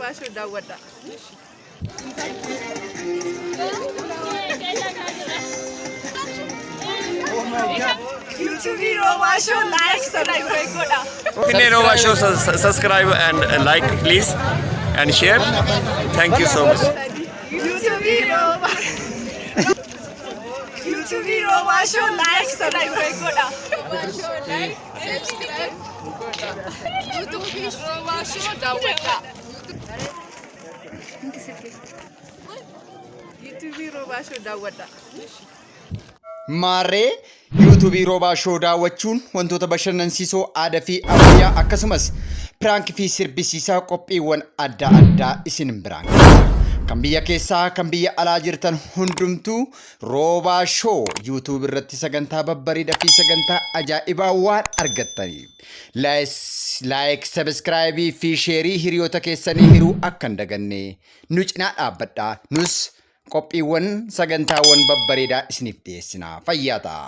Roobaa Show daawwadhaa. YouTube Roobaa Show like subscribe godhaa. Finfinnee Roobaa Show subscribe and like please and share. Thank you so much. YouTube Roobaa YouTube Roobaa Show like subscribe godhaa. YouTube Roobaa Show daawwadhaa. YouTube Roobaa Show daawwadhaa. Maarree yuutuubii Roobaa Shoo daawwachuun wantoota bashannansiisoo aadaa fi ammayyaa akkasumas piraankii fi sirbisiisaa qophiiwwan adda addaa isin biraan gaha. Kan biyya keessaa kan biyya alaa jirtan hundumtuu Roobaa Shoo yuutuub irratti sagantaa babbareedaa fi sagantaa ajaa'ibaa waan argattaniif laayik, sabiskiraayibii fi sheerii hiriyoota keessanii hiruu akka hin daganne nu cinaa dhaabbadhaa. Nus qophiiwwan sagantaawwan babbareedaa isiniif dhiyeessina. Fayyaa ta'aa.